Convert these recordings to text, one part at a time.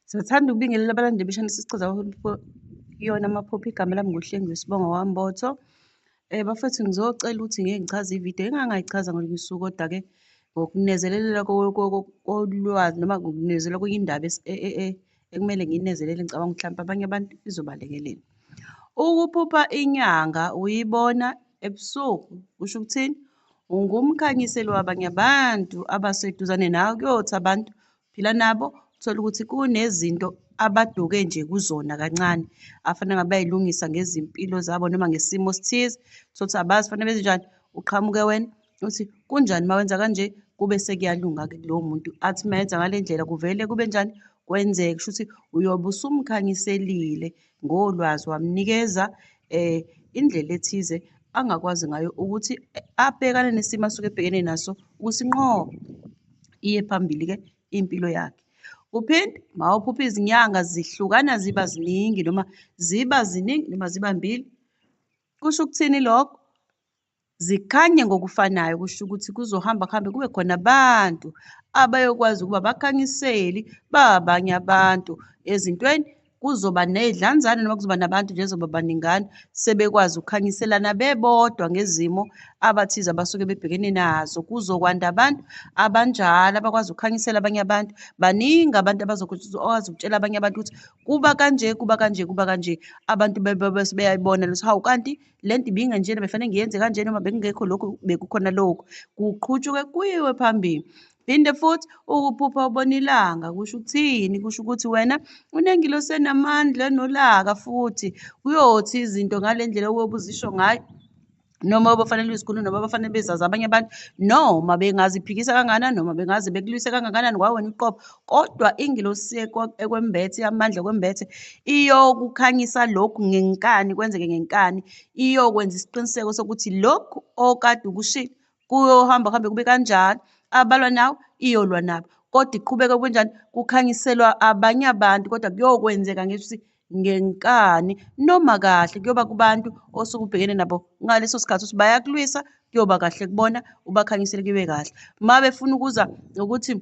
Siyathanda ukubingelela abalandeli beshane sisichaza kuyona amaphupho. Igama lami nguHlengiwe Sibonga waMbotho. Bafethu ngizocela ukuthi ngike ngichaze ividiyo engangayichaza ngolunye usuku, kodwa-ke ngokunezelelela kolwazi noma ngokunezelela kwenye indaba ekumele ngiyinezelele, ngicabanga ukuthi hlampe abanye abantu izobalekelela. Ukuphupha inyanga uyibona ebusuku kusho ukuthini? Ungumkhanyiseli wabanye abantu abaseduzane nawe, kuyothi abantu phila nabo uthole ukuthi kunezinto abaduke nje kuzona kancane afanele ngabe bayayilungisa ngezimpilo zabo noma ngesimo esithize. Uthole ukuthi abazi fanele benze njani, uqhamuke wena uthi kunjani uma wenza kanje, kube sekuyalunga-ke kulowo muntu. Athi uma enza ngale ndlela kuvele kube njani, kwenzeke. Kusho ukuthi uyobe usumkhanyiselile ngolwazi wamnikeza indlela ethize angakwazi ngayo ukuthi abhekane nesimo asuke ebhekene naso ukusinqoba, iye phambili-ke impilo yakhe. Kuphinde mawuphupha izinyanga zihlukana ziba ziningi noma ziba ziningi noma ziba mbili, kusho ukuthini lokho? Zikhanye ngokufanayo, kusho ukuthi kuzohamba kuhambe kube khona abantu abayokwazi ukuba abakhanyiseli babanye abantu ezintweni. Kuzoba ney'dlanzana noma kuzoba nabantu nje ezoba baningana sebekwazi ukukhanyiselana bebodwa ngezimo abathize abasuke bebhekene nazo. Kuzokwanda abantu abanjalo abakwazi ukukhanyisela abanye abantu. Baningi abantu abazokwazi ukutshela abanye abantu ukuthi kuba kanje, kuba kanje, kuba kanje. Abantu bese beyayibona ukuthi hawu kanti le nto ibingenjena befanele ngiyenze kanje noma bekungekho lokhu bekukhona lokhu. Kuqhutshukwe kuyiwe phambili. Phinde futhi ukuphupha ubona ilanga kusho ukuthini? Kusho ukuthi wena unengilosi enamandla enolaka futhi kuyothi izinto ngale ndlela oyobe uzisho ngayo noma bafanele uzikhulule noma bafanele bezazi abanye abantu noma bengaziphikisa kangakanani noma bengaze bekulwise kangakanani kwawena uqobo, kodwa ingilosi ekwembethe amandla kwembethe iyokukhanyisa lokhu ngenkani, kwenzeke ngenkani, iyokwenza isiqiniseko sokuthi lokhu okade ukushilo kuyohamba kuhambe kube kanjalo. Abalwa nawe iyolwa nabo, kodwa iqhubeke kunjani, kukhanyiselwa abanye abantu, kodwa kuyokwenzeka ngisho ukuthi ngenkani noma kahle kuyoba kubantu osuke ubhekene nabo ngaleso sikhathi ukuthi bayakulwisa, kuyoba kahle kubona, ubakhanyisele kube kahle. Uma befuna ukuza ngokuthi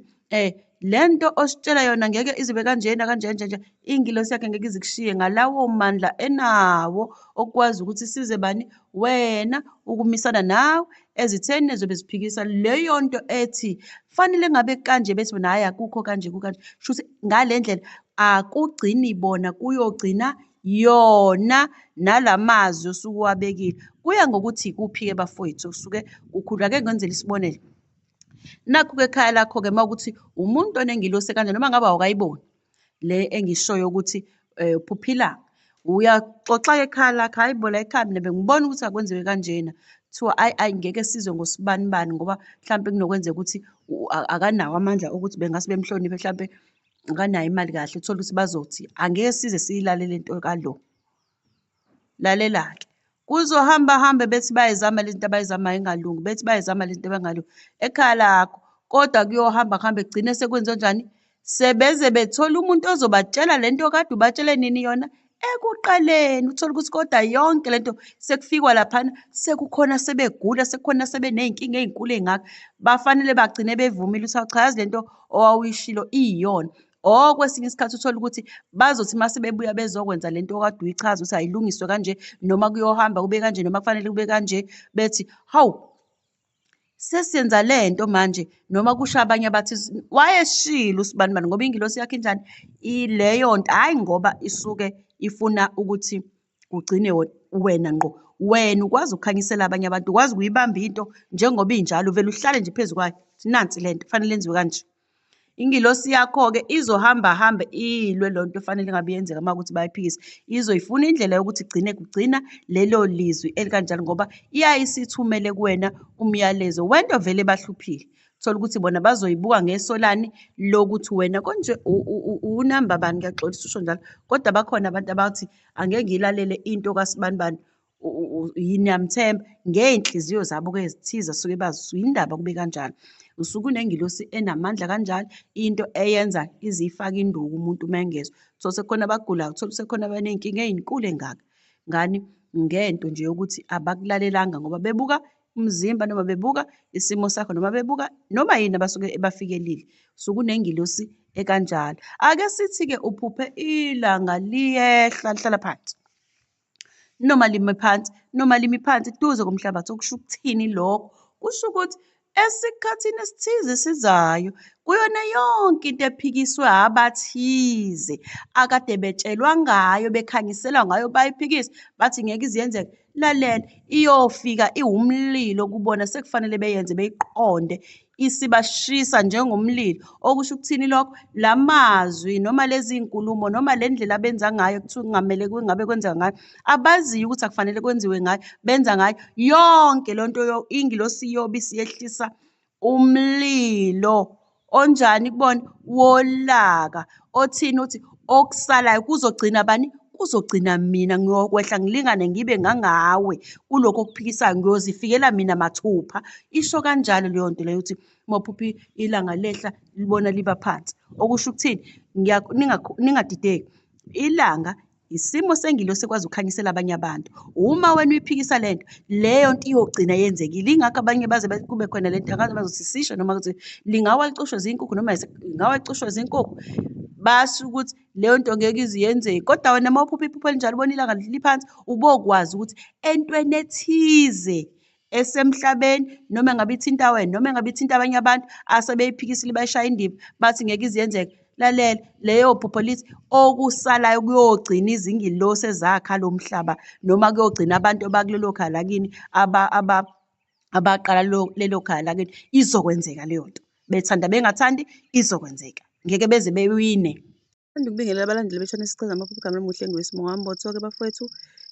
le nto ositshela yona ngeke izibe kanjena kanje nje nje, ingilosi yakhe ngeke ize ikushiye ngalawo mandla enawo okwazi ukuthi size bani wena ukumisana nawe ezitheni ezobe ziphikisa leyo nto ethi fanele ngabe kanje bethi bona hhayi akukho kanje kukanje, shuthi ngale ndlela akugcini bona kuyogcina yona nalamazwi osuke uwabekile. Kuya ngokuthi ikuphi-ke bafowethu osuke kukhulu. Ake ngenzele isibonelo. Nakhu-ke ekhaya lakho-ke uma ukuthi umuntu onengilosi kanje noma ngabe awukayiboni le engishoyo ukuthi uphupha ilanga, uyaxoxa-ke ekhaya lakho, hhayi bo la ekhaya mina bengibona ukuthi akwenziwe kanjena. Kuthiwa ayi ayi ngeke sizwe ngosibanibani ngoba mhlampe kunokwenzeka ukuthi akanawo amandla okuthi bengase bemhloniphe hlampe akanayo imali kahle, uthole ukuthi bazothi angeke size siyilalele into kalo. Lalela-ke, kuzohamba hambe bethi bayayizama le zinto abayizamayo ingalungi, bethi bayayizama le zinto abangalungi ekhaya lakho, kodwa kuyohamba kuhambe kugcine sekwenziwe njani? Sebeze bethola umuntu ozobatshela le nto okade ubatshele nini yona? Ekuqaleni. Uthole ukuthi kodwa yonke le nto sekufikwa laphana sekukhona sebegula, sekukhona sebeney'nkinga ey'nkulu ey'ngaka, bafanele bagcine bevumile ukuthi hawu cha yazi le nto owawuyishilo iyiyona. Or kwesinye isikhathi uthole ukuthi bazothi uma sebebuya bezokwenza lento okade uyichaza ukuthi ayilungiswe kanje noma kuyohamba kube kanje noma kufanele kube kanje, bethi hawu sesiyenza le nto manje noma kusho abanye abathi wayeshilo usibanibani ngoba ingilosi yakhe injani ileyo nto, hhayi ngoba isuke ifuna ukuthi kugcine wena ngqo. Wena ukwazi ukukhanyisela abanye abantu, ukwazi ukuyibamba into njengoba injalo, uvele uhlale nje phezu kwayo, nansi le nto kufanele yenziwe kanje. Ingilosi yakho-ke izohamba hambe ilwe loo nto efanele ngabe iyenzeka uma kuwukuthi bayayiphikisa. Izoyifuna indlela yokuthi igcine kugcina lelo lizwi elikanjalo ngoba iyaye isithumele kuwena umyalezo wento vele ebahluphile. Uthole ukuthi bona bazoyibuka ngeso lani lokuthi wena konje unamba bani, ngiyaxolisa usho njalo, kodwa bakhona abantu abathi angeke ngiyilalele into kasibanibani niyamthemba ngey'nhliziyo zabo-ke ezithize asuke bazi yindaba kube kanjalo. Usuke unengilosi enamandla kanjalo, into eyenza ize ifake induku umuntu uma engezwa. Uthole sekukhona abagulayo, uthole sekukhona abaney'nkinga ey'nkulu ey'ngaka. Ngani? Ngento nje yokuthi abakulalelanga ngoba bebuka umzimba noma bebuka isimo sakho noma bebuka noma yini abasuke ebafikelile. Usuke unengilosi ekanjalo. Ake sithi-ke uphuphe ilanga liyehla lihlala phansi, noma lime phansi, noma limi phansi duze komhlabathi, okusho ukuthini lokho? Kusho ukuthi esikhathini esithize esizayo kuyona yonke into ephikiswe abathize akade betshelwa ngayo, bekhanyiselwa ngayo, bayiphikisa bathi ngeke ize yenzeke. Lalela, iyofika iwumlilo kubona sekufanele beyenze beyiqonde isibashisa njengomlilo. Okusho ukuthini lokho? La mazwi noma lezi nkulumo noma le ndlela abenza ngayo kuthiwa kungamele kungabe kwenzeka ngayo, abaziyo ukuthi akufanele kwenziwe ngayo, benza ngayo yonke le nto. Ingilosi iyobe isiyehlisa umlilo onjani kubona? Wolaka. Othini? Uthi okusalayo kuzogcina bani? Kuzogcina mina, ngiyokwehla ngilingane ngibe ngangawe kulokhu okuphikisayo, ngiyozifikela mina mathupha. Isho kanjalo leyo nto leyo ukuthi uma uphupha ilanga lehla libona liba phansi. Okusho ukuthini? Ningadideki. Ilanga isimo sengilosi ekwazi ukukhanyisela abanye abantu. Uma wena uyiphikisa le nto, leyo nto iyogcina yenzekile. Ingakho abanye baze kube khona le nto, angazi bazothi sisho noma ukuthi lingawa licushwe zinkukhu noma lingawa licushwe zinkukhu. Basho ukuthi leyo nto ngeke ize yenzeke. Kodwa wena uma uphupha iphupho elinjalo ubona ilanga liphansi, ubokwazi ukuthi entweni ethize esemhlabeni noma ngabe ithinta wena noma ngabe ithinta abanye abantu asebeyiphikisile bayishaya indiva bathi ngeke ize yenzeke. Lalela, leyo phupho lithi okusalayo kuyogcina izingilosi ezakha lo mhlaba noma kuyogcina abantu abakulelo khaya lakini abaqala lelo khaya lakini. Izokwenzeka leyo nto, bethanda bengathandi, izokwenzeka, ngeke beze bewine. Ngithanda ukubingelela abalandeli be-channel Sichaza Amaphupho. Igama lami uHlengiwe Mbotho-ke bafowethu.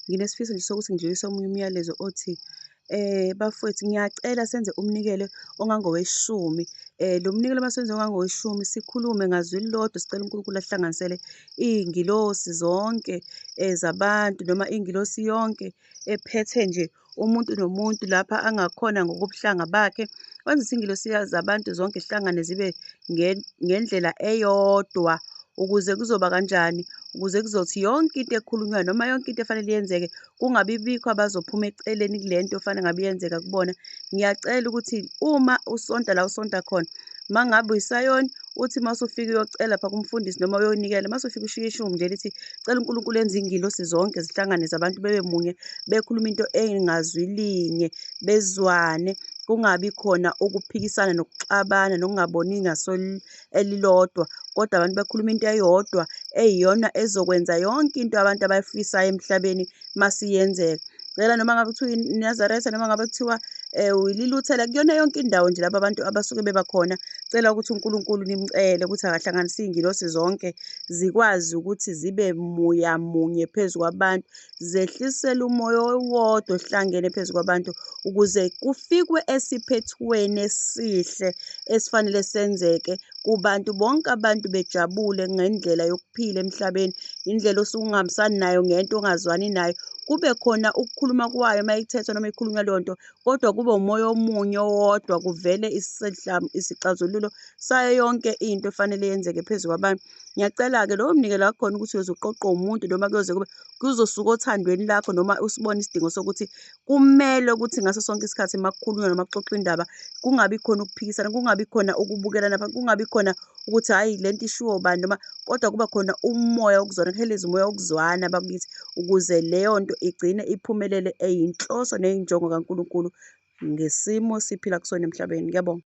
Nginesifiso nje sokuthi ngidlulise omunye umyalezo othi bafowethu, ngiyacela senze umnikelo ongangoweshumi. Lo mnikelo masenze ongangoweshumi, sikhulume ngazwi elilodwa, sicela uNkulunkulu ahlanganisele iy'ngilosi zonke zabantu noma ingilosi yonke ephethe nje umuntu nomuntu lapha angakhona ngokobuhlanga bakhe. Wenza ukuthi ingilosi zabantu zonke zihlangane zibe ngendlela eyodwa, ukuze kuzoba kanjani, ukuze kuzothi yonke into ekhulunywayo noma yonke into efanele yenzeke kungabi bikho abazophuma eceleni kule nto ofanele ngabe iyenzeka kubona. Ngiyacela ukuthi uma usonta la usonta khona, uma ngabe uyisayoni, uthi uma usufika uyocela lapha kumfundisi noma uyonikela, uma usufika ushiye ishumi nje lithi cela uNkulunkulu enze iy'ngilosi zonke zihlangane zabantu bebe munye, bekhuluma into engazwi linye, bezwane, kungabi khona ukuphikisana nokuxabana nokungaboni ngaso elilodwa, kodwa abantu bekhuluma into eyodwa eyiyona ezokwenza yonke into abantu abayifisayo emhlabeni masiyenzeka. Cela noma ngabe kuthiwa iNazaretha noma ngabe kuthiwa uyiLuthela, kuyona yonke indawo nje laba abantu abasuke beba khona, cela ukuthi uNkulunkulu nimcele ukuthi akahlanganise iy'ngilosi zonke zikwazi ukuthi zibe muya munye phezu kwabantu, zehlisele umoya owodwa ohlangene phezu kwabantu ukuze kufikwe esiphethweni esihle esifanele senzeke kubantu bonke, abantu bejabule ngendlela yokuphila emhlabeni, indlela osuke ungahambisani nayo ngento ongazwani nayo, kube khona ukukhuluma kwayo uma ithethwa noma ikhulunywa leyo nto, kodwa kube umoya omunye owodwa, kuvele isixazululo sayo yonke into efanele yenzeke phezu kwabantu. Ngiyacela-ke lowo mnikelo wakhona ukuthi uyoze uqoqwe umuntu noma kuyoze kube kuzosuka othandweni lakho noma usibone isidingo sokuthi kumele ukuthi ngaso sonke isikhathi uma kukhulunywa noma kuxoxwa indaba kungabi khona ukuphikisana, kungabi khona ukubukelana phansi, kungabi khona ukuthi hhayi le nto ishiwo bani noma, kodwa kuba khona umoya wokuzwana, kuheleze umoya wokuzwana bakithi, ukuze leyo nto igcine iphumelele eyinhloso neyinjongo kaNkulunkulu ngesimo siphila kusona emhlabeni. Ngiyabonga.